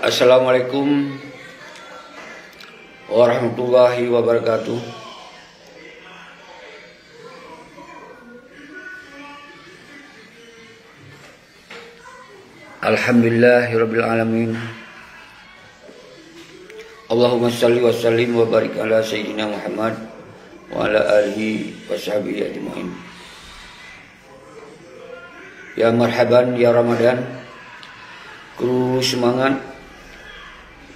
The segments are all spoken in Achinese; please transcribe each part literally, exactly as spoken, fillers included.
Assalamualaikum warahmatullahi wabarakatuh. Alhamdulillahirabbil alamin. Allahumma shalli wa sallim wa barik ala sayyidina Muhammad wa ala alihi wa sahbihi ajmain. Ya marhaban ya Ramadan. Kru seumangat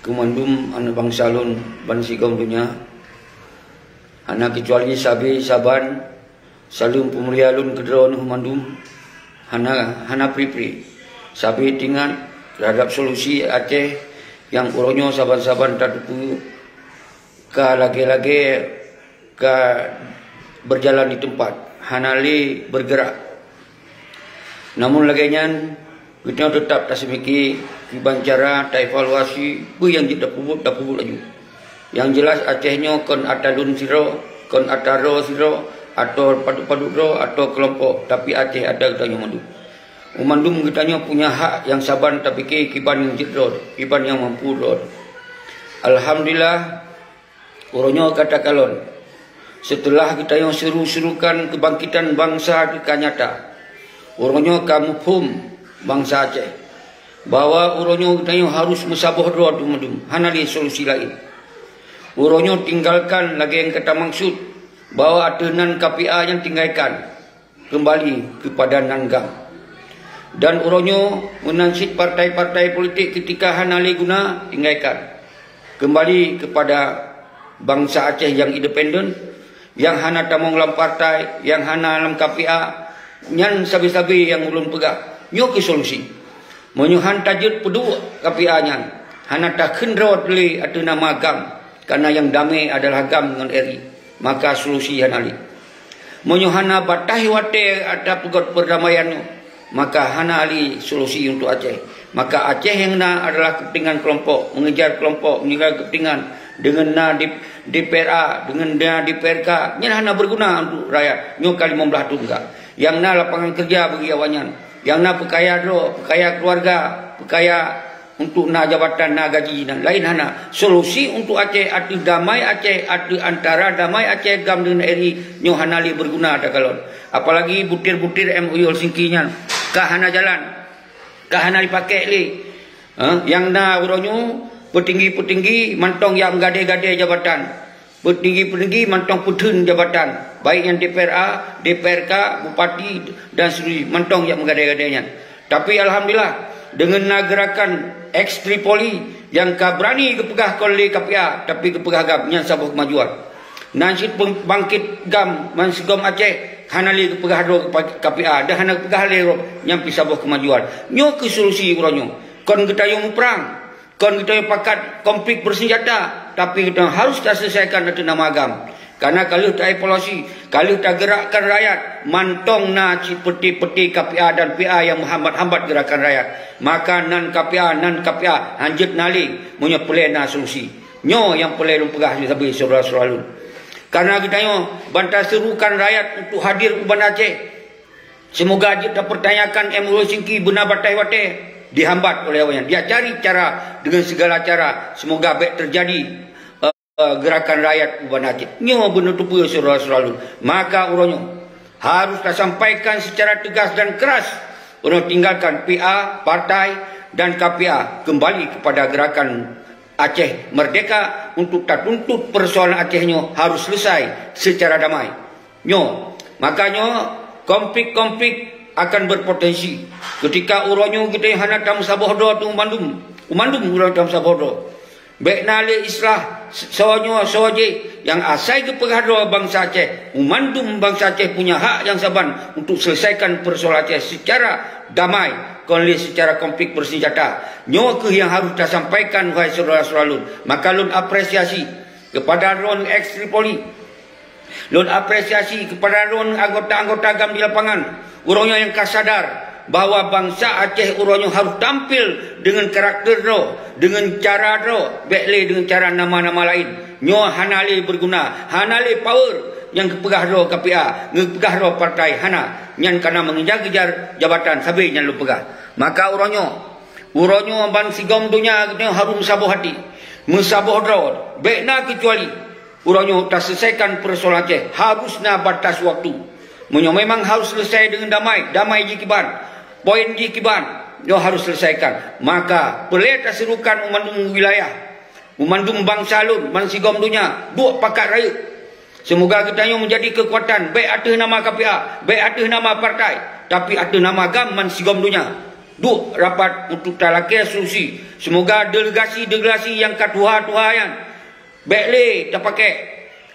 keu mandum aneuk bansa lôn bansigom donya. Hana keucuali sabe saban saleuem peumulia lôn keudroe neuh mandum, hana, hana pri-pri. Sabe teuingat teuhadab solusi Aceh nyang uroe nyoe saban-saban tateupeue ka lagée-lagée ka beujalan di teumpat, hana lé beugeurak. Namun lagée nyan, geutanyoe teutap taseumiki kiban cara taevaluasi peue nyang jeuet tapeubuet, tapeubuet laju. Nyang jeulaih Aceh nyoe kon atra lôn sidroe, kon atra droe sidroe, atawa padub-padub droe, atawa keulompok, tapi Aceh atra geutanyoe mandum. Mandum geutanyoe punya hak nyang saban tapike kiban nyang jeuet droe, kiban nyang mampu droe. Alhamdulillah, uroe nyoe ka takalon. Seuteulah geutanyoe seuru-seurukan keubangkitan bansa teuka nyata, uroe nyoe ka muphom bansa Aceh bahwa uroe nyoe geutanyoe harôh meusaboh droe mandum, hana lé solusi laén. Uroe nyoe tinggalkan lagée nyang ka tamaksud bahwa ateueh nan K P A nyang tinggalkan, keumbali keupada nan GAM. Dan uroe nyoe meunan cit partai-partai politik keutika hana lé guna tinggalkan, keumbali keupada bansa Aceh nyang independen, nyang hana tamong lam partai, nyang hana lam K P A, nyan sabe-sabe nyang ulôn peugah. Nyoe keuh solusi. Meunyoe han tajeuet peuduek K P A nyan, hana takheun droe lé ateueh nama GAM, kareuna nyang damé adalah GAM ngon R I, maka solusi hana lé. Meunyoe hana bataih watée atra peugét peurdamaian nyoe, maka hana lé solusi untuk Aceh. Maka Aceh nyang na adalah keupeuntengan keulompok, meukejar keulompok, meukejar keupeuntengan deungon na di, D P R A, deungon na D P R K, nyan hana beuguna untuk rakyat. Nyoe ka limong blaih thon ka. Nyang na lapangan keureuja bagi awaknyan. Nyang na peukaya droe, peukaya keuluwarga, peukaya untuk na jabatan, na gaji, na laén hana. Solusi untuk Aceh ateueh damai Aceh, ateueh antara damai Aceh GAM deungon R I nyoe hana lé beuguna takalon. Apalagi butir-butir M O U Helsinki nyan ka hana jalan, ka hana jipakék lé. Ha, nyang na uroe nyoe peutinggi-peutinggi mantong nyang meugadée-gadée jabatan. Peutinggi-peutinggi mantong peutheun jabatan, baik nyang D P R A, D P R K, bupati dan seterusnya mantong nyang meugadée-gadée nyan. Tapi alhamdulillah, deungon na geurakan ex Tripoli nyang ka beurani geupeugah kon lé K P A, tapi geupeugah GAM, nyan saboh keumajuan. Nan cit pembangkit GAM bansigom Aceh hana lé geupeugah droe K P A, dan hana geupeugah lé droe, nyan pih saboh keumajuan. Nyoe keuh solusi uroe nyoe. Kon geutanyoe muprang, kon geutanyoe pakat konflik beusenjata, tapi geutanyoe harôh taseulesaikan ateueh nama GAM. Kareuna ka lheueh taevaluasi, ka lheueh tageurakkan rakyat, mantong na cit peuti-peuti K P A dan P A nyang meuhambat-hambat geurakan rakyat. Maka nan K P A, nan K P A, hanjeuet na lé, meunyoe peureulée na solusi. Nyoe nyang peureulée lôn peugah sabe syedara-syedara lôn. Kareuna geutanyoe ban taseurukan rakyat untuk hadir u Banda Aceh. Seumoga jeuet tapeurtanyakan M O U Helsinki beuna bataih watée dihambat oleh awaknyan. Dia cari cara deungon sigala cara, seumoga bék teujadi, eh, geurakan rakyat u Banda Aceh. Nyoe beuneuteupeu syedara-syedara lôn. Maka uroe nyoe harôh tasampaikan seucara teugas dan keuras, uroe nyoe tinggalkan P A, partai, dan K P A, keumbali keupada geurakan Aceh Merdeka untuk tatuntut peusoalan Aceh nyoe harôh seuleusai seucara damai. Nyoe, maka nyoe konflik-konflik akan beupotensi. Keutika uroe nyoe geutanyoe hana tameusaboh droe teuh mandum, mandum uroe nyoe tameusaboh droe. Bék na lé islah soe nyoe soe jih nyang asai geupeugah droe bansa Aceh. Mandum bansa Aceh punya hak nyang saban untuk seuleusaikan peusoalan Aceh seucara damai, kon lé seucara konflik beusenjata. Nyoe keuh nyang harôh tasampaikan, wahai syedara-syedara lôn. Maka lôn apresiasi keupada droe ex Tripoli. Lôn apresiasi keupada droe anggota-anggota GAM di lapangan. Uroe nyoe nyang ka sadar bahwa bansa Aceh uroe nyoe harôh tampil deungon karakter droe, deungon cara droe, bék lé deungon cara nama-nama laén. Nyoe hana lé beuguna, hana lé power nyang geupeugah droe K P A, geupeugah droe partai, hana. Nyan kana meukeujah-keujah jabatan, sabé nyan lôn peugah. Maka uroe nyoe, uroe nyoe bansigom donya geutanyoe harôh meusaboh até, meusaboh droe, bék na keucuali. Uroe nyoe taseuleusoikan peusoalan Aceh harôh na batas watèe. Meunyoe memang harôh seuleusoe deungon damai, damai jih kiban, poin jih kiban, nyoe harôh seuleusoikan. Maka peureulée taseurukan u mandum wilayah, u mandum bansa lôn, bansigom donya, duek pakat rayeuk. Seumoga geutanyoe meujadi keukuatan, bék ateueh nama K P A, bék ateueh nama partai, tapi ateueh nama GAM bansigom donya. Duek rapat untuk talakée solusi. Seumoga delegasi-delegasi nyang ka tuha-tuha nyan bék lé tapakék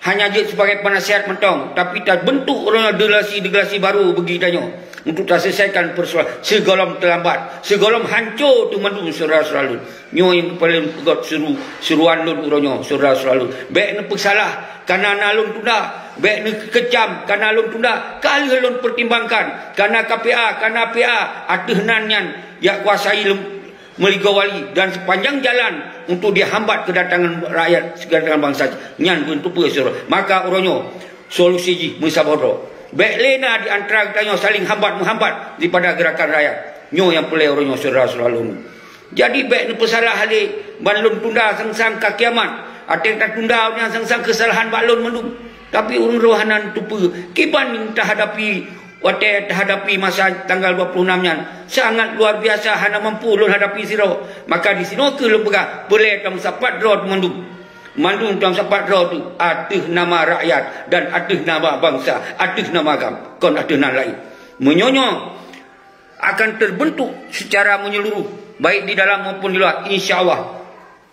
hanya jeuet sibagai peunasihat mantong, tapi tabeuntuk uroe nyoe delegasi-delegasi barô bagi tanyoe untuk taseuleusoikan peusoalan sigohlom teulambat, sigohlom hanco teuh mandum syedara-syedara lôn. Nyoe nyang paleng peugét seuru-, seuruan lôn uroe nyoe, syedara-syedara lôn. Bék neupeusalah kana na lôn tunda, bék neukeucam kana lôn tunda, ka lheueh lôn peutimbangan, kana K P A, kana P A, ateueh nan nyan jak kuasai lom meuligoe wali dan sepanjang jalan untuk dihambat keudatangan rakyat, keudatangan bansa nyan beuntuk peue syedara. Maka uroe nyoe solusi jih meusaboh droe. Bék lé na di antara geutanyoe saling hambat-meuhambat daripada geurakan rakyat. Nyoe nyang peureulée uroe nyoe syedara-syedara lôn. Jadi bék neupeusalah lé ban lôn tunda sang-sang ka kiamat. Até tatunda nyan sang-sang keusalahan bak lôn mandum. Tapi ureuëng droe hana neuteupeue kiban nyang tahadapi. Watée tahadapi masa tanggal dua puluh enam nyan, sangat luar biasa hana mampu lôn hadapi sidroe. Maka disinoe kheueh lôn peugah, peureulée tameusapat droe mandum. Mandum tameusapat droe teuh ateueh nama rakyat dan ateueh nama bansa, ateueh nama GAM, kon ateueh nan laén. Meunyoe nyoe akan terbentuk secara menyeluruh, baik di dalam maupun di luar, insya Allah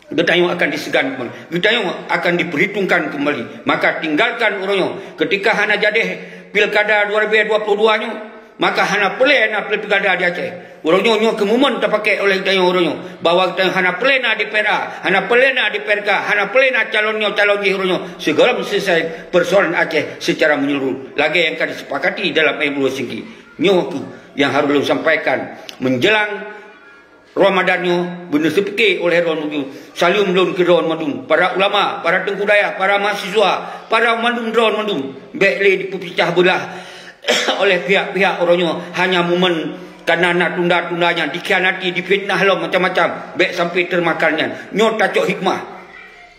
geutanyoe akan diseugan keumbali, geutanyoe akan diperhitungkan keumbali. Maka tinggalkan uroe nyoe, ketika hana jadeh pilkada dua ribu dua puluh dua nyoe, maka hana peureulée na pilkada di Aceh. Uroe nyoe, nyoe kheueh momen tapakék oleh geutanyoe uroe nyoe, bahwa geutanyoe hana peureulée na D P R A, hana peureulée na D P R K, hana peureulée na calon nyoe calon jih uroe nyoe, sigohlom seuleusoe peusoalan Aceh secara menyeluruh lagée nyang ka disepakati dalam M dua Singki. Nyoe kheueh nyang harôh lôn sampaikan menjelang Ramadan nyoe. Beuneuseupike oleh droe mandum. Saleuem lôn keu droe mandum, para ulama, para teungku dayah, para mahasiswa, para mandum droe mandum. Bék lé dipeupicah beulah oleh pihak-pihak uroe nyoe hanya momen kana na tunda-tunda nyan, dikhianati, difitnah lom macam-macam. Bék sampai teumakan nyan. Nyoe tacok hikmah.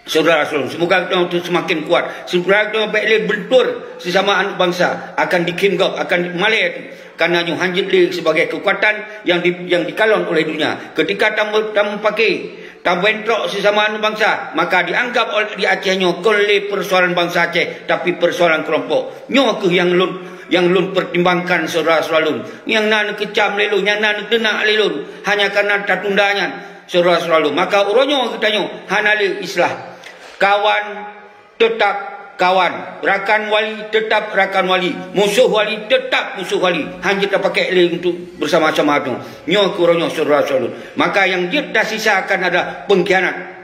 Syedara-syedara lôn, seumoga geutanyoe seumaken kuat. Seumoga geutanyoe bék lé beuntur sisama aneuëk bansa, akan dikhém gob, akan malée. Kana nyoe hanjeuet lé sibagai keukuatan nyang di, nyang dikalon oleh donya. Ketika tamu-, tameupaké, tabentrok sisama aneuëk bansa, maka dianggap oleh di Aceh nyoe kon lé peusoalan bansa Aceh, tapi peusoalan keulompok. Nyoe kheueh nyang lôn, nyang lôn pertimbangkan syedara-syedara lôn. Nyang na neukeucam lé lôn, nyang na neuteunak lé lôn, hanya kana tatunda nyan. Syedara-syedara lôn, maka uroe nyoe geutanyoe hana lé islah. Kawan tetap kawan, rakan wali tetap rakan wali, musoh wali tetap musoh wali. Hanjeuet tapakék lé untuk bersama-sama tu. Nyoe keu uroe nyoe syedara-syedara lôn. Maka nyang jeuet tasisakan adalah pengkhianat.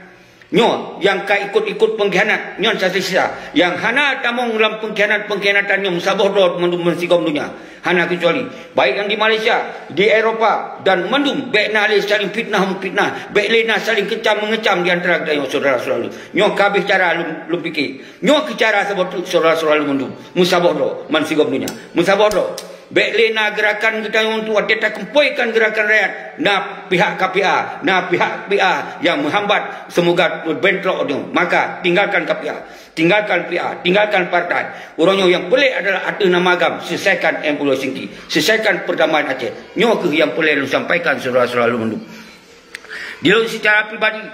Nyoe nyang ka ikut-ikut pengkhianat nyoe tasisakan. Nyang hana tamong lam pengkhianat-pengkhianatan nyoe saboh droe mandum bansigom donya. Hana keucuali, baik nyang di Malaysia, di Eropa, dan mandum, bék na lé saling fitnah-meufitnah, bék lé na saling keucam-meungeucam di antara geutanyoe syedara-syedara lôn. Nyoe ka habéh cara lôn, lôn pike. Nyoe keu cara saboh teuk syedara-syedara lôn mandum. Meusaboh droe, bansigom donya. Meusaboh droe. Bék lé na geurakan geutanyoe untuk watée takeumpoi kan geurakan rakyat. Na pihak K P A, na pihak P A nyang meuhambat, seumoga bentrok nyoe. Maka, tinggalkan K P A. Tinggalkan P A, tinggalkan partai. Uroe nyoe nyang peureulée adalah ateueh nama GAM, seuleusoikan M dua Singki, seuleusoikan perdamaian Aceh. Nyoe kheueh nyang peureulée lôn sampaikan syedara-syedara lôn mandum. Di lôn secara pribadi,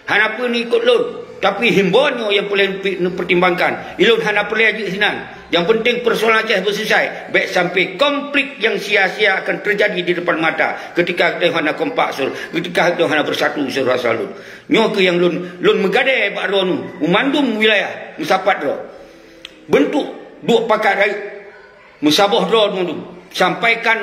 hana peue neuikot lôn, tapi himbon nyoe nyang peureulée neupi-, neupertimbangkan. Ilôn hana peureulée jeuet sinan. Nyang penting peusoalan Aceh beuseuleusoe, bék sampai konflik nyang sia-sia akan teujadi di depan mata ketika geutanyoe hana kompak, ketika geutanyoe hana beusatu syedara-syedara lôn. Nyoe kheueh nyang lôn, lôn meugadée bak droeneuh u mandum wilayah meusapat droe. Beuntuk duek pakat rayeuk, meusaboh droe mandum. Sampaikan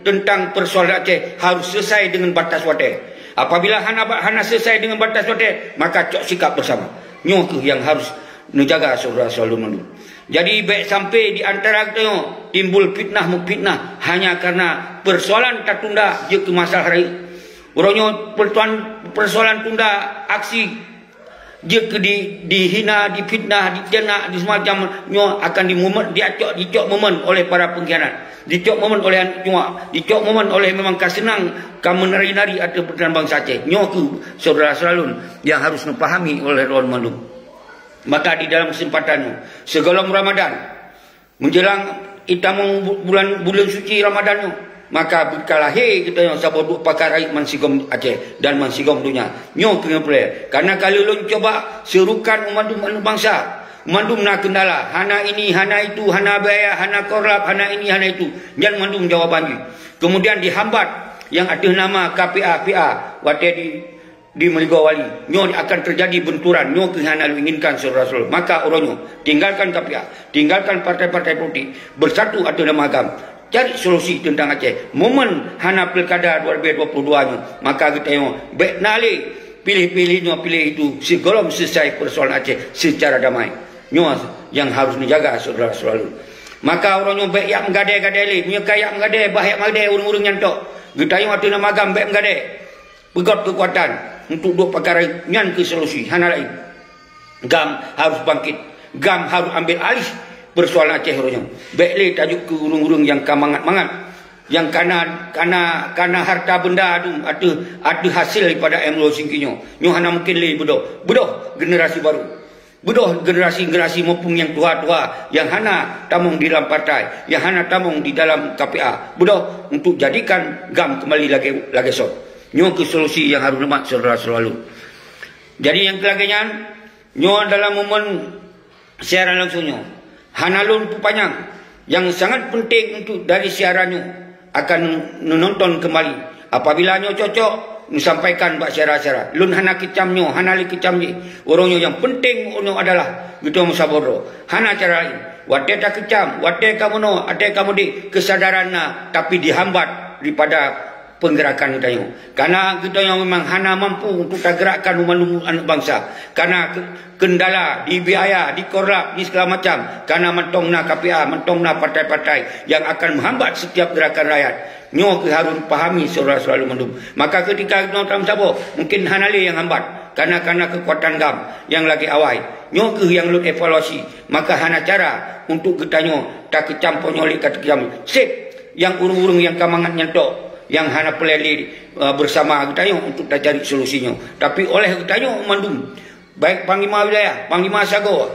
teuntang peusoalan Aceh harôh seuleusoe deungon batas watée. Apabila hana ba-, hana seuleusoe deungon batas watée, maka cok sikap beusama. Nyoe kheueh nyang harôh neujaga syedara-syedara lôn mandum. Jadi, bék sampai di antara geutanyoe timbul fitnah-mufitnah hanya karena persoalan tatunda jeuet keu masalah rayeuk. Uroe nyoe persoalan, persoalan tunda aksi jeuet keu di, dihina, difitnah, diteunak, di semacam nyoe akan dimumet, diacok, dicok momen oleh para pengkhianat, dicok momen oleh aneuk cuak, dicok momen oleh memang ka seunang ka meunari-nari ateueh peureulakeuan bansa Aceh. Nyoe keuh syedara-syedara lôn nyang harus neupahami oleh droeneuh mandum. Maka di dalam kesempatan nyoe, sigohlom Ramadan, menjelang itamong bu-, bulan, buleuen suci Ramadan nyoe, maka beukalahé geutanyoe saboh duek pakar rayeuk bansigom Aceh dan bansigom donya. Nyoe keuh nyang peureulée. Karena ka lheueh lôn cuba seurukan u mandum aneuk bansa, mandum na kendala, hana ini, hana itu, hana biaya, hana korlap, hana ini, hana itu. Nyan mandum jawaban jih. Kemudian dihambat nyang ateueh nama K P A P A watée di di Meuligoe Wali. Nyoe akan teujadi beunturan, nyoe keuh hana lôn inginkan, syedara-syedara. Maka uroe nyoe, tinggalkan K P A, tinggalkan partai-partai politik, beusatu ateueh nama agam. Cari solusi teuntang Aceh. Momen hana pilkada dua ribu dua puluh dua nyoe, maka geutanyoe bék na lé piléh-piléh nyoe, piléh itu, sigohlom seuleusai persoalan Aceh seucara damai. Nyoe nyang harôh neujaga, syedara-syedara lôn. Maka uroe nyoe bék jak meugadée-gadée lé. Meunyoe ka jak meugadée, bah jak meugadée ureuëng-ureuëng nyan tok. Geutanyoe ateueh nama agam bék meugadée. Peugöt keukuatan untuk duek pakar rayeuk, nyan keuh solusi, hana laén. GAM harôh bangkit. GAM harôh ambil alih persoalan Aceh uroe nyoe. Bék lé tajok keu ureuëng-ureuëng nyang ka mangat-mangat, nyang kana, kana, kana harta benda dum ateueh, ateueh hasil daripada M O U Singki nyoe. Nyoe hana mungkin lé beudôh. Beudôh generasi barô. Beudôh generasi-generasi maupun nyang tuha-tuha nyang hana tamong di dalam partai, nyang hana tamong di dalam K P A. Beudôh untuk jadikan GAM keumbali lagée, lagée sot. Nyoe keuh solusi nyang harôh neumat, syedara-syedara lôn. Jadi, nyang keu lagée nyan, nyoe dalam momen siaran langsung nyoe, hana lôn peupanyang. Nyang sangat penting untuk dari siaran nyoe akan neunonton keumbali. Apabila nyoe cocok, neusampaikan bak syedara-syedara. Lôn hana keucam nyoe, hana lé keucam jih. Uroe nyoe nyang penting uroe nyoe adalah geutanyoe meusaboh droe. Hana cara laén. Watée takeucam, watée ka meunoe, watée ka mudik, keusadaran na, tapi dihambat daripada peungeurakan geutanyoe. Karena geutanyoe memang hana mampu untuk tageurakkan banmandum aneuk bansa. Karena ke-, kendala di biaya, di korlap, di segala macam. Karena mantong na K P A, mantong na partai-partai nyang akan meuhambat setiap geurakan rakyat. Nyoe keuh harôh pahami, syedara-syedara lôn mandum. Maka keutika geutanyoe tameusaboh, mungkin hana lé nyang hambat. Karena, karena keukuatan GAM nyang lagée awai. Nyoe keuh nyang lôn evaluasi. Maka hana cara untuk geutanyoe takeucam, pokok nyoe lé ka takeucam. Seb nyang ureuëng-ureuëng nyang ka mangat nyan tok, nyang hana peureulée lé, eh, beusama geutanyoe untuk tacari solusi nyoe. Tapi oleh geutanyoe mandum, baik panglima wilayah, panglima sagoe,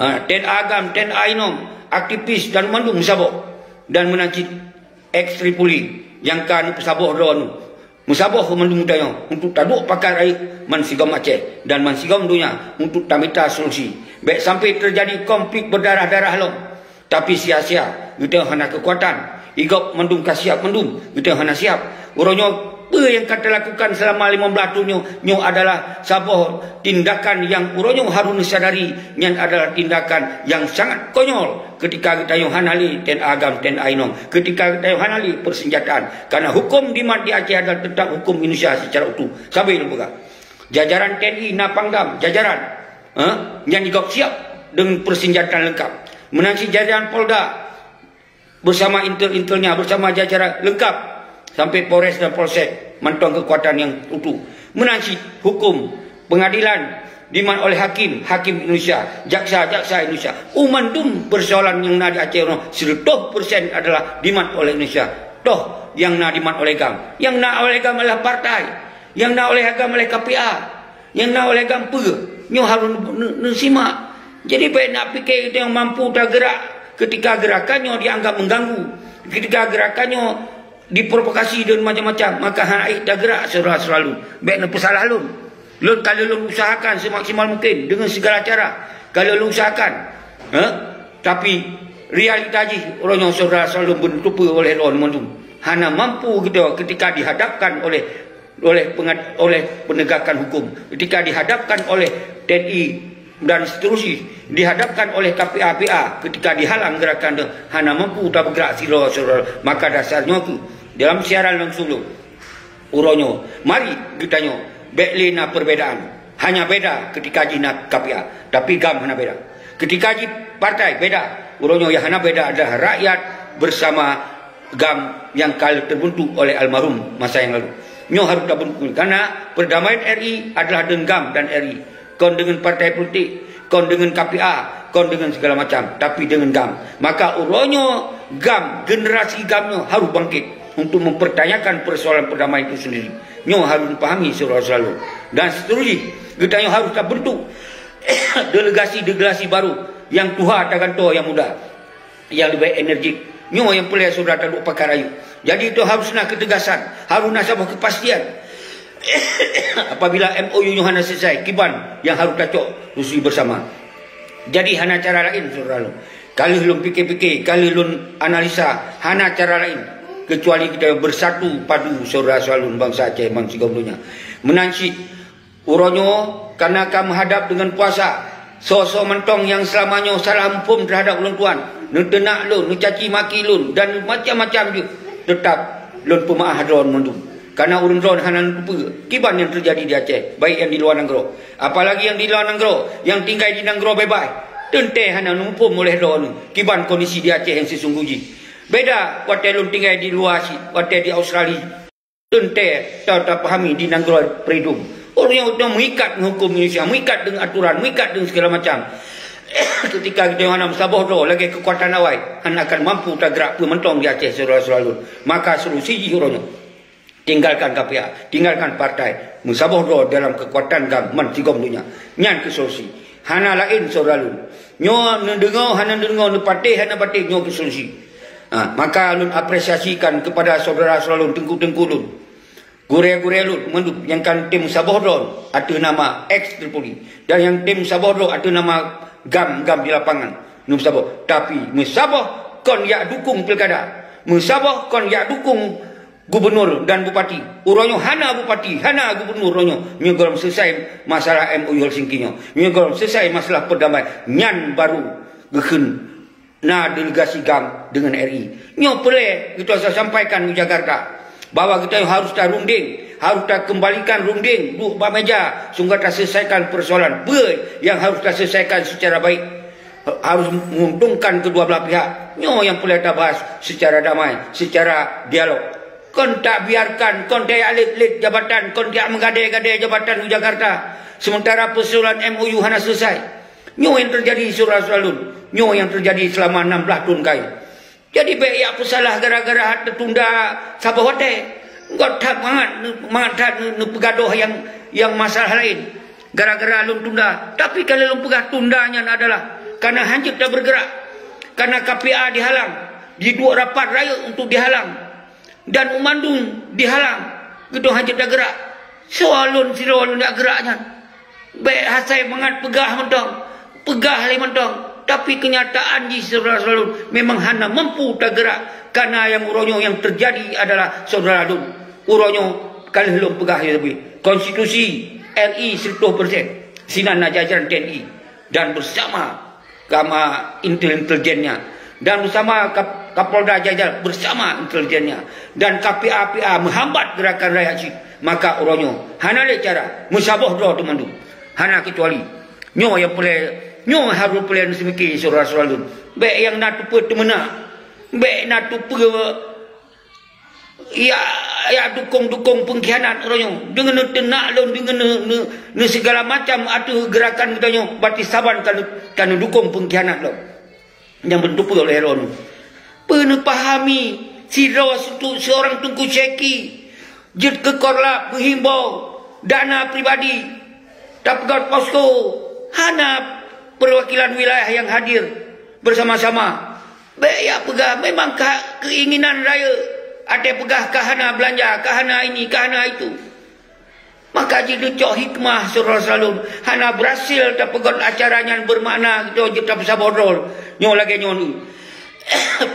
eh, T N A GAM, T N A Inong, aktivis dan mandum meusaboh, dan meunan cit ex Tripoli nyang ka neupeusaboh droeneuh. Meusaboh keu mandum geutanyoe untuk taduek pakar rayeuk bansigom Aceh dan bansigom donya untuk tamita solusi. Bék sampai teujadi konflik beudarah-darah lom. Tapi sia-sia, geutanyoe hana keukuatan. Igob mandum ka siab mandum, geutanyoe hana siab. Uroe nyoe, peue nyang ka talakukan seulama limong blaih thon nyoe, nyoe adalah saboh tindakan nyang uroe nyoe harôh neusadari, nyan adalah tindakan nyang sangat konyol. Keutika geutanyoe hana lé T N A GAM, T N A Inong, keutika geutanyoe hana lé peusenjataan, karena huköm dimat di Aceh adalah teutap huköm Indonesia seucara utuh. Sabe lôn peugah, jajaran T N I na Pangdam, jajaran, eh, nyan jigob siab deungon peusenjataan leungkap. Meunan cit jajaran Polda beusama intel-intelnya, beusama jajaran leungkap sampai Polres dan Polsek mantong keukuatan nyang utuh. Meunan cit huköm, peungadilan dimat oleh hakim, hakim Indonesia, jaksa, jaksa Indonesia. U mandum persoalan nyang na di Aceh nyoe sireutoh persen adalah dimat oleh Indonesia. Toh nyang na dimat oleh GAM. Nyang na oleh GAM adalah partai. Nyang na oleh GAM adalah K P A. Nyang na oleh GAM peue? Nyoe harôh neu-, neu-, neusimak. Jadi bék nak pike geutanyoe mampu tageurak keutika geurakan nyoe dianggap mengganggu. Keutika geurakan nyoe diprovokasi dan macam-macam, maka hana ék tageurak, syedara-syedara lôn. Bék neupeusalah lôn. Lôn ka lheueh lôn usahakan semaksimal mungkin deungon segala cara. Ka lheueh lôn usahakan. Ha? Tapi realita jih, uroe nyoe syedara-syedara lôn beuneuteupeu oleh droeneuh mandum. Hana mampu geutanyoe keutika dihadapkan oleh, oleh pengat-, oleh penegakan hukum, keutika dihadapkan oleh T N I dan seterusnya, dihadapkan oleh K P A P A, keutika dihalang geurakan nyoe, hana mampu tabeugerak sidroe-sidroe. Maka dasar nyoe keuh, dalam siaran langsung nyoe, uroe nyoe, mari geutanyoe bék lé na perbedaan. Hanya beda keutika jih na K P A, tapi GAM hana beda. Ketika jih partai beda, uroe nyoe nyang hana beda adalah rakyat bersama GAM yang ka terbentuk oleh almarhum masa yang lalu. Nyoe harus tabentuk, karena perdamaian R I adalah dengan GAM dan R I. Kon dengan partai politik, kon dengan K P A, kon dengan segala macam, tapi dengan GAM. Maka uroe nyoe GAM, generasi GAM nyoe harus bangkit untuk mempertanyakan persoalan perdamaian itu sendiri. Nyoe harus dipahami saudara-saudara. Dan seterusnya, geutanyoe harus tabentuk delegasi-delegasi baru, nyang tuha tagantoe nyang muda, nyang leubeh enerjik. Nyoe nyang peureulée saudara taduek pakat rayeuk. Jadi, itu harus na keutegasan, harus na saboh kepastian. Apabila M O U nyoe hana selesai, kiban nyang harus tacok solusi bersama. Jadi, hana cara laén, saudara lôn. Ka lheueh lôn pike-pike, ka lheueh lôn analisa, hana cara laén kecuali kita bersatu padu, saudara-saudara lôn, bansa Aceh, bansa sigom donya. Meunan cit, uroe nyoe, kana ka meuhadab deungon puasa, soe-soe mantong nyang seulama nyoe salah muphom teuhadab ulôn tuan, neuteunak lôn, neucaci maki lôn, dan macam-macam jeuet, teutap lôn peumeu'ah droe mandum. Kana ureuëng droe hana neuteupeue kiban nyang teujadi di Aceh, baik nyang di luwa nanggroe, apalagi nyang di luwa nanggroe, nyang tinggai di nanggroe beubaih, teuntée hana neumuphom oleh droeneuh kiban kondisi di Aceh nyang sisunggoh jih. Beda watée lôn tinggai di luwa cit, watée di Australia. Teuntée ta-, tapahami di nanggroe freedom. Ureuëng nyang meuikat ngon huköm Indonesia, meuikat deungon aturan, meuikat deungon segala macam. Ketika geutanyoe hana meusaboh droe lagée keukuatan awai, hana akan mampu tagrak peue mantong di Aceh, saudara-saudara lôn. Maka solusi jih uroe nyoe, tinggalkan K P A, tinggalkan partai, meusaboh droe dalam keukuatan GAM bansigom donya. Nyan keuh solusi. Hana laén, saudara lôn. Nyoe neudeungoe hana neudeungoe, neupatéh hana patéh, nyoe keuh solusi. Ha, maka lôn apresiasikan kepada saudara-saudara lôn, teungku-teungku lôn, gurée-gurée lôn mandum nyang ka tem saboh droe ateueh nama ex Tripoli dan nyang tem saboh droe ateueh nama GAM-GAM di lapangan. Meusaboh, tapi meusaboh kon jak dukung pilkada. Meusaboh kon jak dukung gubernur dan bupati. Uroe nyoe hana bupati, hana gubernur uroe nyoe. Nyoe gohlom selesai masalah M O U Helsinki nyoe. Nyoe gohlom selesai masalah perdamaian. Nyan baru geukheun na delegasi GAM deungon R I. Nyoe peureulée geutanyoe sampaikan u Jakarta bahwa geutanyoe harus tarunding, harus takeumbalikan runding, duek bak meja, sehingga taselesaikan persoalan. Peue nyang harus taselesaikan secara baik, harus menguntungkan kedua belah pihak. Nyoe nyang peureulée tabahas secara damai, secara dialog. Kon tabiarkan, kon tajak lét-lét jabatan, kon tajak meugadée-gadée jabatan u Jakarta, sementara persoalan M O U hana selesai. Nyoe nyang teujadi, saudara-saudara lôn. Nyoe nyang teujadi seulama nam blaih thon kayée. Jadi, bék jak peusalah gara-gara that teutunda saboh watée. Göt that mangat, mangat that neu-, neupeugadôh nyang, nyang masalah laén. Gara-gara lôn tunda. Tapi, ka lheueh lôn peugah tunda nyan adalah kana hana jeuet tabeureugerak. Kana K P A dihalang. Jiduek rapat rayeuk untuk dihalang. Dan u mandum dihalang, geutanyoe hana jeuet tageurak. Soe lôn sidroe lôn jak geurak nyan? Bék hasai mangat peugah mantong, peugah lé mantong, tapi keunyataan jih, saudara-saudara lôn, memang hana mampu tageurak. Kana nyang uroe nyoe nyang teujadi adalah, saudara lôn, uroe nyoe ka lheueh lôn peugah lé leubeh, konstitusi R I seratus persen, sinan na jajaran T N I dan beusama sama intel-, intelijennya, dan beusama Kap-, Kapolda Jajar beusama intelijennya, dan K P A-P A meuhambat geurakan rakyat cit, maka uroe nyoe hana lé cara, meusaboh droe teumandum. Hana keucuali. Nyoe nyang peureulée, nyoe harôh peureulée neuseumike, saudara-saudara lôn. Bék nyang na teupeue teumeunak, bék na teupeue ya, ya dukong-dukong pengkhianat uroe nyoe. Deungon neuteunak lôn, deungon neu-, neu-, neu segala macam ateueh geurakan geutanyoe, berarti saban ka neu-, ka neudukong pengkhianat lom. Nyang beuteupeue oleh droeneuh. Peuneupahami sidroe setu-, seorang Teungku Syeki jeuet keu korlap, meuhimbau, dana pribadi, tapeugöt posko, hana perwakilan wilayah nyang hadir bersama-sama. Bék jak peugah, memang ka keinginan rayeuk, até peugah ka hana beulanja, ka hana ini, ka hana itu. Maka jih neucok hikmah, saudara-saudara lôn, hana beurhasil tapeugöt acara nyan beumakna geutanyoe jeuet tapeusaboh droe. Nyoe lagée nyoe neuh.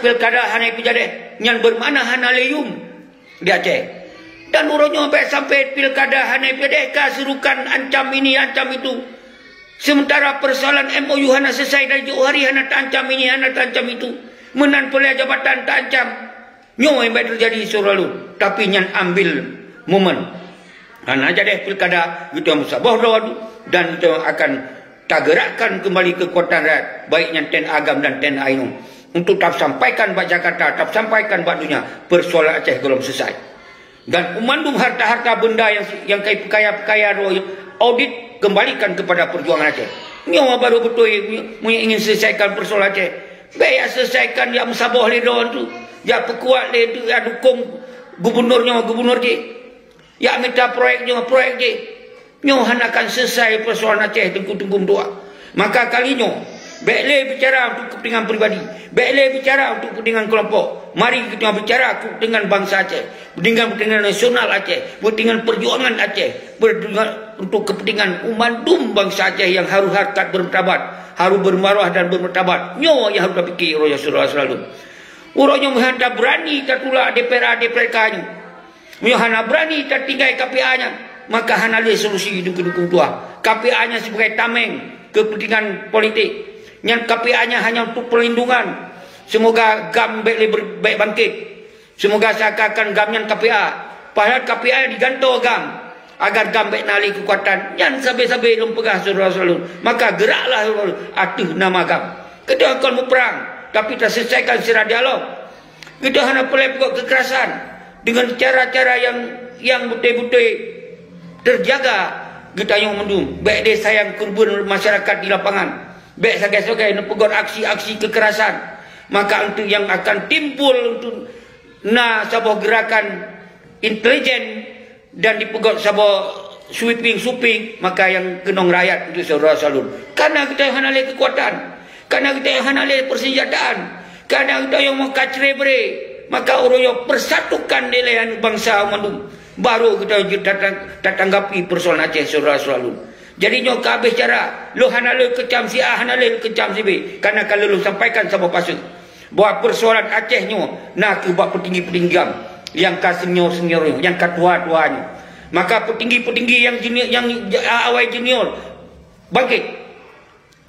Pilkada hana ipeujadeh, nyan beumakna hana lé yum di Aceh. Dan uroe nyoe bék sampai pilkada hana ipeudeh ka seurukan ancam ini, ancam itu. Sementara persoalan M O U hana selesai dari jauh hari hana taancam ini, hana taancam itu. Meunan pula jabatan taancam. Nyoe bék teujadi saudara lôn. Tapi nyan ambil momen. Hana jadeh pilkada, geutanyoe meusaboh droe dan geutanyoe akan Tagerakkan keumbali keukuatan rakyat, baik nyan T N A GAM dan T N A inong, untuk tasampaikan bak Jakarta, tasampaikan bak donya, peusoalan Aceh gohlom seusai. Dan mandum harta-harta benda nyang, nyang ka ipeukaya-peukaya droe, audit kembalikan kepada perjuangan Aceh. Nyoe baru beutôi meunyoe ingin selesaikan persoalan Aceh. Bèk jak selesaikan jak meusaboh lé droe tu, jak peukuat lé tu, jak dukong gubunur nyoe, gubunur jih. Jak mita proyek nyoe, proyek jih. Nyoe hana akan selesai persoalan Aceh, Teungku-teungku meutuah. Maka kali nyoe, bèk lé bicara untuk kepentingan pribadi, bèk lé bicara untuk kepentingan kelompok. Mari kita bicara kepentingan bangsa Aceh, kepentingan, kepentingan nasional Aceh, kepentingan perjuangan Aceh, perjuangan untuk kepentingan umat dum bangsa Aceh yang harus harkat bermartabat, harus bermaruah dan bermartabat. Nyoe nyang harus tapikir, ya saudara-saudara. Uroe nyoe meuhan tabeurani tatulak D P R A, D P R K nyoe. Meunyoe hana beurani tatinggai K P A nyan, maka hana lé solusi dukong-dukong tuha. K P A nyan sibagai tameng keupeuntengan politik. Nyan K P A nyan hanya untuk perlindungan. Seumoga GAM bèk lé ber-, bèk bangkét. Seumoga seakan-akan GAM nyan K P A. Padahai K P A digantoe GAM agar GAM bèk na lé keukuatan. Nyan sabe-sabe lôn peugah syedara-syedara lôn. Maka geuraklah ateueh nama GAM. Keudeh kon muprang, tapi taselesaikan secara dialog. Geutanyoe hana peureulèe peugot keukerasan deungon cara-cara nyang, nyang beutôi-beutôi teujaga geutanyoe mandum. Bèk deh sayang keureubeuen masyarakat di lapangan. Bèk sagai-sagai neupeugot aksi-aksi keukerasan. Maka untuk nyang akan timbul untuk na saboh geurakan intelijen dan dipeugot saboh sweeping-sweeping, maka nyang keunong rakyat untuk syedara-syedara lôn. Karena geutanyoe hana lé keukuatan, karena geutanyoe hana lé peusenjataan, karena geutanyoe meuka cre-bre, maka uroe nyoe persatukan nilai aneuk bansa mandum, baru geutanyoe jeuet tatang-, tatanggapi persoalan Aceh syedara-syedara lôn. Jadi nyoe ka habéh cara, lôn hana lé keucam si A, hana lé keucam si B, karena ka lôn sampaikan saboh paseue. Bahwa persoalan Aceh nyoe na keuh bak peutinggi-peutinggi GAM nyang ka senior-senior nyoe, nyang ka tuha-tuha nyoe. Maka peutinggi-peutinggi nyang junior, nyang awai junior bangkét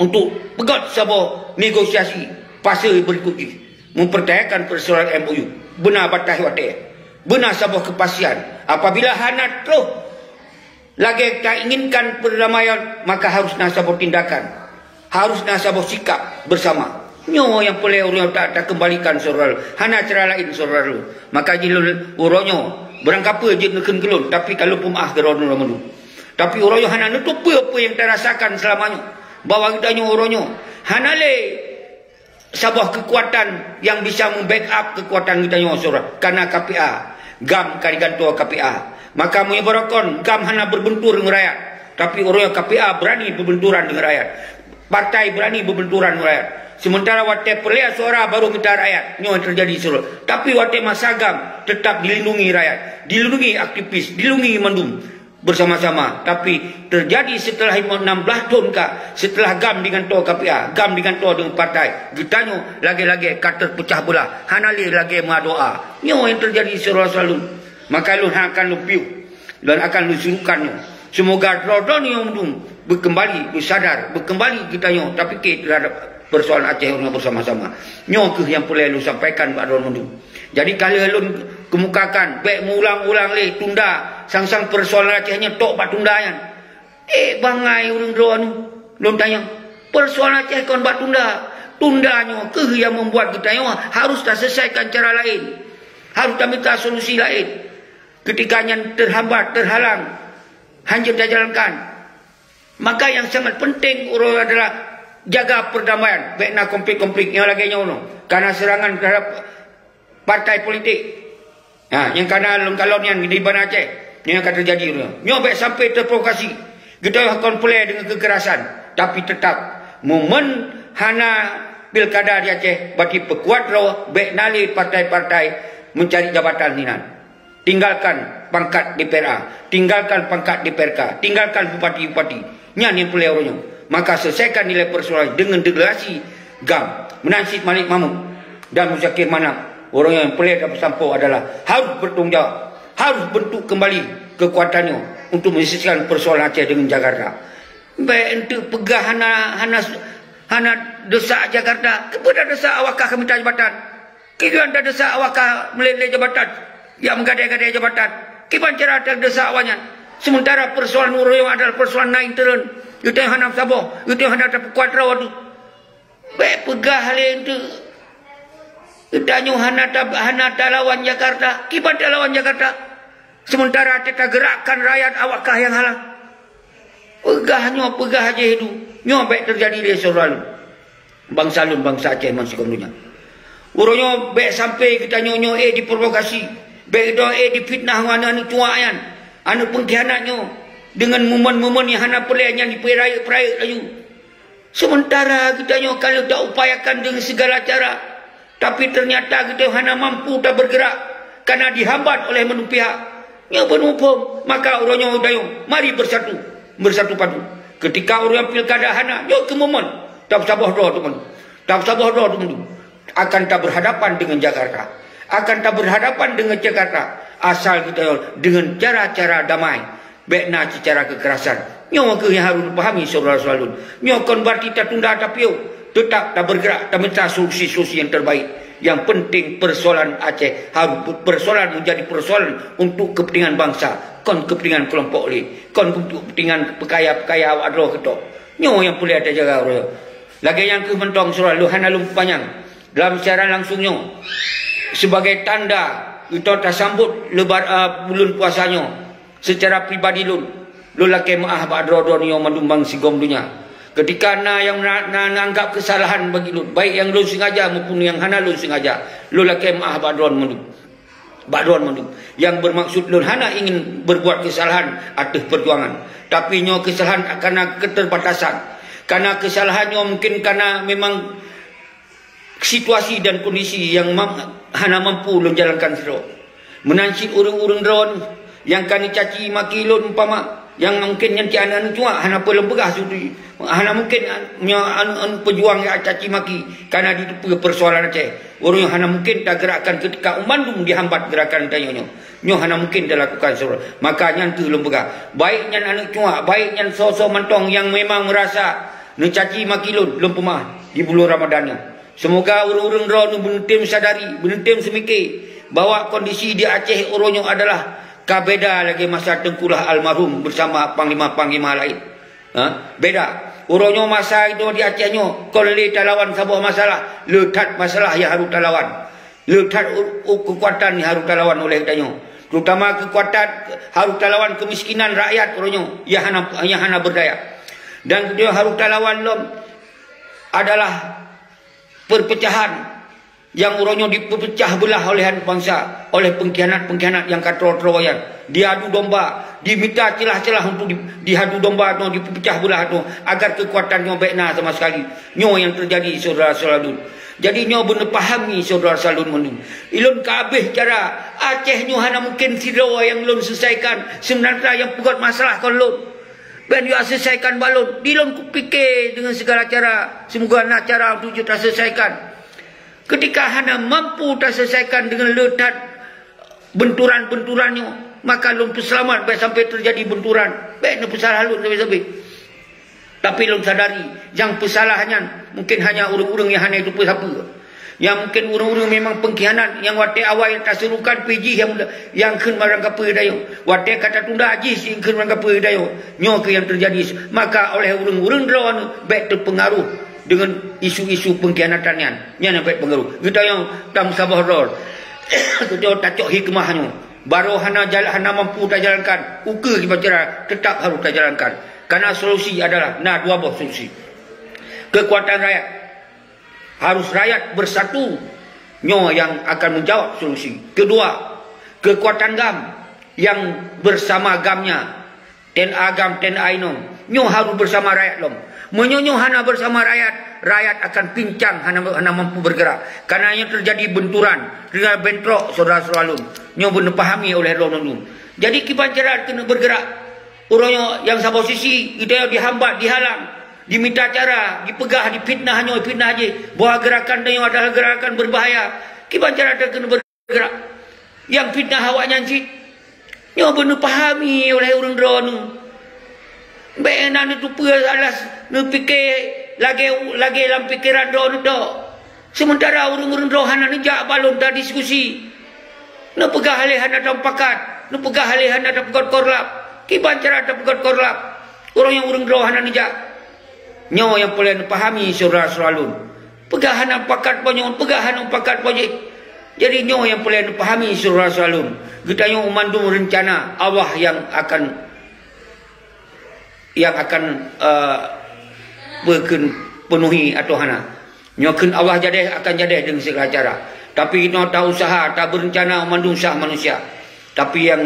untuk peugot saboh negosiasi fase berikut jih, mempertahankan persoalan M O U. Beuna bataih watèe, beuna saboh keupastian. Apabila hana troh lagèe tainginkan perdamaian, maka harus na saboh tindakan, harus na saboh sikap bersama. Nyoe nyang peureulèe uroe nyoe ta-, takeumbalikan syedara lôn. Hana cara laén syedara lôn. Maka jih lôn uroe nyoe, beurangkapeue jeuet neukheun keu lôn, tapi ka lôn peumeu'ah keu droeneuh mandum. Tapi uroe nyoe hana neutôp peue-peue nyang tarasakan seulama nyoe, bahwa geutanyoe uroe nyoe hana lé saboh keukuatan nyang bisa meu-backup keukuatan geutanyoe syedara, karena K P A. GAM ka digantoe K P A. Maka meunyoe barokon GAM hana berbentur deungon rakyat, tapi uroe nyoe K P A beurani berbenturan deungon rakyat. Partai beurani berbenturan deungon rakyat. Sementara watèe peureulèe suara baru mita rakyat, nyoe teujadi syedara. Tapi watèe masa GAM tetap dilindungi rakyat, dilindungi aktivis, dilindungi mandum. Bersama-sama. Tapi teujadi seuteulah enam blah thon ka, seuteulah GAM digantoe K P A, GAM digantoe deungon partai, geutanyoe lagèe-lagèe ka teupeucah beulah, hana lé lagèe meudoa. Nyoe nyang teujadi syedara-syedara lôn. Maka lôn akan lôn piôh, lôn akan lôn serukan nyoe. Seumoga droe-droe nyoe mandum beukeumbali, beusadar, beukeumbali geutanyoe tapike teuhadap persoalan Aceh nyoe bersama-sama. Nyoe keuh nyang peureulèe lôn sampaikan bak droe mandum. Jadi, ka lheueh lôn keumukakan, bèk meuulang-ulang lé, tunda, sang-sang persoalan Aceh nyoe tok bak tunda nyan. Eh, bangai ureueng droeneuh, lôn tanyong, persoalan Aceh kon bak tunda. Tunda nyoe keuh nyang membuat geutanyoe harus taselesaikan cara laén, harus tamita solusi laén. Ketika nyan terhambat, terhalang, hanjeuet tajalankan, maka nyang sangat penting uroe adalah jaga perdamaian, bèk na konflik-konflik nyang lagèe nyoe uroe. Karena serangan terhadap partai politik. Ha, nyang kana lôn kalon nyan di Banda Aceh, nyoe nyang ka teujadi uroe nyoe. Nyoe bèk sampai terprovokasi. Geutanyoe kon peureulèe deungon keukerasan, tapi teutap momen hana pilkada di Aceh, berarti peukuat droe bèk na lé partai-partai mencari jabatan hinan. Tinggalkan pangkat D P R A, tinggalkan pangkat D P R K, tinggalkan bupati-bupati. Nyan nyang peureulèe uroe nyoe. Maka selesaikan nilai persoalan deungon deklarasi GAM. Meunan cit Malik Mahmud dan Muzakir Manaf. Uroe nyoe nyang peureulèe tapeusampoe adalah harus bertanggung jawab, harus bentuk kembali keukuatan nyoe untuk menyelesaikan persoalan Aceh deungon Jakarta. Bèk enteuk peugah hana, hana, hana desak Jakarta. Keupeue tadesak awak kah keu mita jabatan? Kiban tadesak awak ka meulét-lét jabatan, jak meugadée-gadée jabatan. Kiban cara tadesak awaknyan, sementara persoalan uroe nyoe adalah persoalan na intern. Geutanyoe hana saboh, geutanyoe hana tapeukuat droe teuh. Bék peugah lé eunteuk. Geutanyoe hana ta-, hana talawan Jakarta. Kiban talawan Jakarta? Sementara teuka geurakkan rakyat awak kah nyang halang. Peugah nyoe, peugah jih tu. Nyoe bék teujadi lé syedara lôn. Bansa lôn, bansa Aceh ban sigom donya. Uroe nyoe bék sampai geutanyoe nyoe éh diprovokasi. Bék geutanyoe éh difitnah ngon aneuk-aneuk cuak nyan. Aneuk peungkhianat nyoe. Deungon mumen-mumen nyang hana peureulée nyan jipeurayeuk-peurayeuk laju. Sementara geutanyoe ka lheueh taupayakan deungon sigala cara, tapi teunyata geutanyoe hana mampu tabeurgeurak karena dihambat oleh mandum pihak. Nyoe beuneuphom, maka uroe nyoe geutanyoe mari beusatu, beusatu padu. Keutika uroe nyoe pilkada hana, nyoe keuh momen tapeusaboh droe teuk mandum. Tapeusaboh droe teuk mandum. Akan tabeurhadapan deungon Jakarta. Akan tabeurhadapan deungon Jakarta asal geutanyoe deungon cara-cara damai. Bék na seucara keukerasan. Nyoe keuh nyang harôh neupahami syedara-syedara lôn. Nyoe kon beurati tatunda tapiôh, teutap tabeurgeurak tamita solusi-solusi nyang terbaik. Nyang penting peusoalan Aceh harôh peusoalan menjadi peusoalan untuk keupeuntingan bansa, kon keupeuntingan keulompok lé, kon untuk keupeuntingan peukaya-peukaya awak droe keudroe. Nyoe nyang peureulée tajaga uroe nyoe. Lagée nyan keuh mantong syedara lôn hana lôn peupanyang. Dalam siaran langsung nyoe, sibagai tanda geutanyoe tasambot lebar-, eh, buleuen puasa nyoe, seucara pribadi lôn, lôn lakée meuáh bak droe-droe nyoe mandum ban sigom donya. Keutika na nyang na, na, na anggab keusalahan bagi lôn, baik nyang lôn sengaja maupun nyang hana lôn sengaja, lôn lakée meuáh bak droe mandum. Bak droe mandum nyang beumaksud lôn hana ingin berbuat keusalahan ateueh peujuangan. Tapi nyoe keusalahan kana keuteubatasan. Kana keusalahan nyoe mungken kana memang situasi dan kondisi nyang mam-, hana mampu lôn jalankan sidroe. Meunan cit ureuëng-ureuëng droe nyang ka neucaci maki lôn umpama, nyang mungken nyan cit aneuk-aneuk cuak hana peue lôn peugah sudi. Hana mungken an-, nyoe aneuk-aneuk peujuang nyang caci maki kana jiteupeue peusoalan Aceh. Ureuëng nyoe hana mungken tageurakkan keutika mandum dihambat geurakan tanyoe nyoe. Nyoe hana mungken talakukan sidroe. Maka nyan keuh lôn peugah, baik nyan aneuk cuak, baik nyan soe-soe mantong nyang memang meurasa neucaci maki lôn, lôn peumeuáh di buleuen Ramadhan nyoe. Seumoga ureuëng-ureuëng droeneuh beuneutem sadari, beuneutem seumike bahwa kondisi di Aceh uroe nyoe adalah ka beda lagée masa Teungku Lah almarhum beusama panglima-panglima laén. Ha? Beda. Uroe nyoe masa itu di Aceh nyoe kon lé talawan saboh masalah, le that masalah nyang harôh talawan. Le that u-, u-, keukuatan nyang harôh talawan oleh tanyoe. Terutama keukuatan harôh talawan keumiskinan rakyat uroe nyoe nyang hana, nyang hana beurdaya. Dan geutanyoe harôh talawan lom adalah perpecahan nyang uroe nyoe dipeupeucah beulah oleh aneuk bansa, oleh peungkhianat-peungkhianat nyang ka troe-troe nyan. Diadu domba, dimita ceulah-ceulah untuk di-, diadu domba nyoe dipeupeucah beulah nyoe agar keukuatan nyoe bék na sama sekali. Nyoe nyang teujadi syedara-syedara lôn. Jadi nyoe beuneuh pahami syedara-syedara lôn mandum. Ilôn ka habéh cara Aceh nyoe hana mungken sidroe nyang lôn selesaikan, seumeunara nyang peugét masalah kon lôn. Bék yue selesaikan bak lôn. Di lôn kupike deungon sigala cara, seumoga na cara untuk jeuet taselesaikan. Keutika hana mampu taselesaikan deungon le that beunturan-beunturan nyoe, maka lôn peuseulamat bék sampai teujadi beunturan. Bék neupeusalah lôn sabe-sabe. Tapi lôn sadari, nyang peusalah nyan mungken hanya ureuëng-ureuëng nyang hana jiteupeue sapeue. Nyang mungken ureuëng-ureuëng memang peungkhianat nyang watée awai taserukan pih jih nyang, nyang kheun barangkapeue tanyoe. Watée ka tatunda jih si kheun barangkapeue tanyoe. Nyoe keuh nyang teujadi. Maka oleh ureuëng-ureuëng droeneuh bék teupeungaruh deungon isu-isu peungkhianatan nyan. Nyan nyang bék peungaruh. Geutanyoe tameusaboh droe. Geutanyoe tacok hikmah nyoe. Barô hana jal-, hana mampu tajalankan, ukeue kiban cara teutap harôh tajalankan. Karena solusi adalah na dua boh solusi. Keukuatan rakyat, harôh rakyat beusatu, nyoe nyang akan meujaweueb solusi. Keudua, keukuatan GAM nyang beusama GAM nyan, TNA GAM, TNA inong, nyoe harôh beusama rakyat lom. Meunyoe nyoe hana beusama rakyat, rakyat akan pincang, hana, hana mampu beurgeurak. Karena nyang teujadi beunturan, tinggai beuntrok syedara-syedara lôn. Nyoe beuneuh pahami oleh lôn nyoe. Jadi kiban cara keuneuk beurgeurak. Uroe nyoe nyang saboh sisi, geutanyoe dihambat, dihalang, dimita cara, dipeugah, difitnah nyoe, fitnah jih, bahwa geurakan tanyoe adalah geurakan berbahaya. Kiban cara keuneuk beurgeurak. Nyang fitnah awaknyan cit. Nyoe beuneuh pahami oleh ureuëng droeneuh. Bék na neuteupeue alas neupike lagée, lagée lam pikeran droeneuh tok. Seumeutara ureuëng-ureuëng droe hana neujak bak lôn tadiskusi. Neupeugah lé hana tamupakat, neupeugah lé hana tapeugét korlap. Kiban cara tapeugét korlap? Uroe nyoe ureuëng droe hana neujak. Nyoe nyang peureulée neupahami syedara-syedara lôn. Peugah hana pakat po nyoe, peugah hana pakat po jih. Jadi nyoe nyang peureulée neupahami syedara-syedara lôn. Geutanyoe mandum reuncana Allah nyang akan, nyang akan, eh, peukheun peunuhi atau hana. Nyoe kheun Allah jadeh akan jadeh deungon segala cara. Tapi inoe ta usaha, ta beureuncana mandum sah manusia. Tapi nyang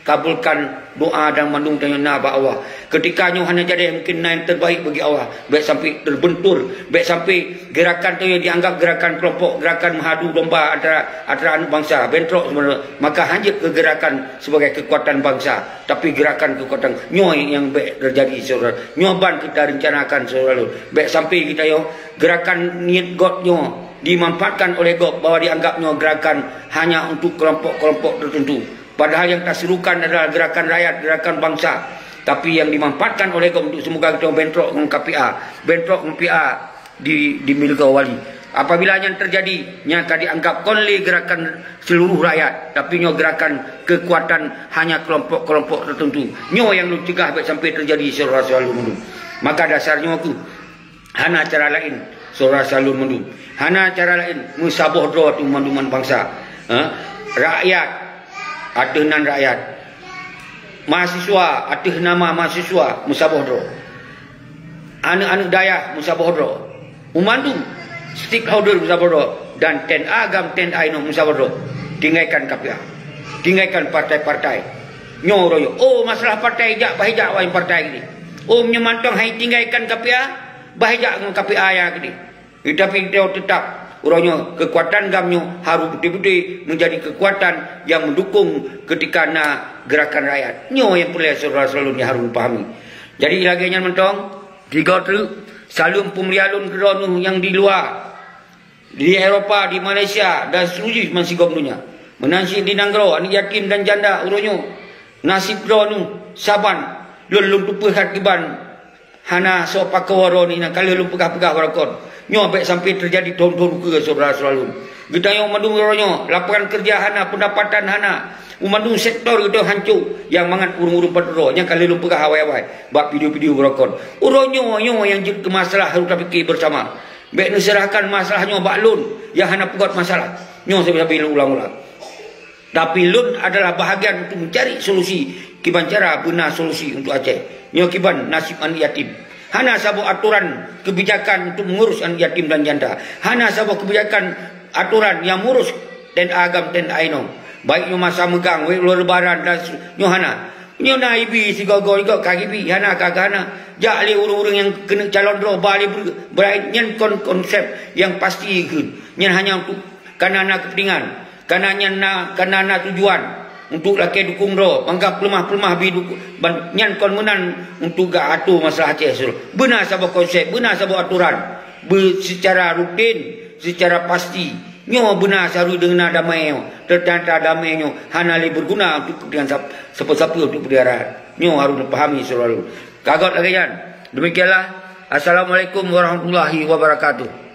kabulkan doa dan mandum tanyoe na bak Allah. Ketika nyoe hana jadeh, mungkin na nyang terbaik bagi Allah. Bék sampai terbentur, bék sampai gerakan tu nyang dianggap gerakan kelompok, gerakan meuhadu domba antara, antara aneuk bansa, bentrok sebenarnya. Maka hanjeuet keu gerakan sebagai kekuatan bansa, tapi gerakan kekuatan nyoe nyang bék terjadi, syedara. Nyoe ban kita rencanakan, syedara lôn. Bék sampai kita yo gerakan niet gob nyoe dimanfaatkan oleh gob bahwa dianggap nyoe gerakan hanya untuk kelompok-kelompok tertentu. Padahal yang taserukan adalah gerakan rakyat, gerakan bangsa. Tapi yang dimanfaatkan oleh gob untuk semoga kita bentrok ngon K P A, bentrok ngon P A di, di Milgau Wali. Apabila nyan terjadi, nyan ka dianggap kon lé gerakan seluruh rakyat, tapi nyoe gerakan kekuatan hanya kelompok-kelompok tertentu. Nyoe nyang lôn cegah bék sampai terjadi, syedara-syedara lôn mandum. Maka dasar nyoe kheueh hana cara laén, syedara-syedara lôn mandum. Hana cara laén, meusaboh droe tu mandum bansa. Ha? Rakyat, ateueh nan rakyat. Mahasiswa, ateueh nama mahasiswa, meusaboh droe. Aneuk-aneuk dayah meusaboh droe. Mandum stakeholder meusaboh droe. Dan T N A agam, T N A inong meusaboh droe. Tinggalkan K P A. Tinggalkan partai-partai. Nyoe uroe nyoe. Oh, masalah partai jak, bah jak awai partai gini. Oh, meunyoe mantong hai tinggalkan K P A, bah jak ngon K P A ya gini. Tapi kita tetap uroe nyoe kekuatan gam nyoe harus betul-betul menjadi kekuatan yang mendukung ketika na gerakan rakyat. Nyoe nyang peureulée syedara-syedara lôn nyang harus pahami. Jadi lagée nyan mantong, tiga treuk, saleuem peumulia lôn keu droeneuh nyang di luwa, di Eropa, di Malaysia, dan seluruh meusigom donya. Meunan cit di nanggroe, aneuk yatim dan janda uroe nyoe, nasib droeneuh saban lôn, lôn tupeue that kiban hana soe pakoe droeneuh nyang ka lheueh lôn peugah-peugah baroekon. Nyoe bék sampai terjadi thon-thon ukeue syedara-syedara lôn. Geutanyoe mandum uroe nyoe, lapangan kerja hana, pendapatan hana. Mandum sektor geutanyoe hanco, nyang mangat ureuëng-ureuëng padum droe nyang ka lheueh lôn peugah awai-awai bak video-video baroekon. Uroe nyoe, nyoe nyang jeuet keu masalah harus tapike bersama. Bék neuserahkan masalah nyoe bak lôn nyang hana peugét masalah. Nyoe sabe-sabe lôn ulang-ulang. Tapi lôn adalah bahagian untuk mencari solusi, kiban cara beuna solusi untuk Aceh. Nyoe kiban nasib aneuk yatim. Hana saboh aturan kebijakan untuk mengurus aneuk yatim dan janda. Hana saboh kebijakan aturan yang mengurus T N A agam, T N A inong. Baik nyoe masa meugang, wék uroe lebaran dan se-, nyoe hana. Nyoe na ibi sigoe-goe, igoe ka ibi, hana ka hana. Jak lé ureuëng-ureuëng nyang keuneuk calon droe, ba lé ber-, beurayeuk nyan kon konsep nyang pasti kheun. Nyan hanya untuk kana na keupeuntengan. Kana nyan na, kana na tujuan untuk lakée dukung droe, bangga peuleumah-peuleumah bi dukung, ban-, nyan kon meunan untuk geuatur masalah Aceh seluruh. Beuna saboh konsep, beuna saboh aturan. Be-, secara rutin, secara pasti. Nyoe beuna seharusnya deungon damai nyoe. Teunyata damai nyoe hana lé beuguna untuk kepentingan sap-, sapeue-sapeue untuk peudiara. Nyoe harus dipahami selalu. Ka göt lagée nyan. Demikianlah. Assalamualaikum warahmatullahi wabarakatuh.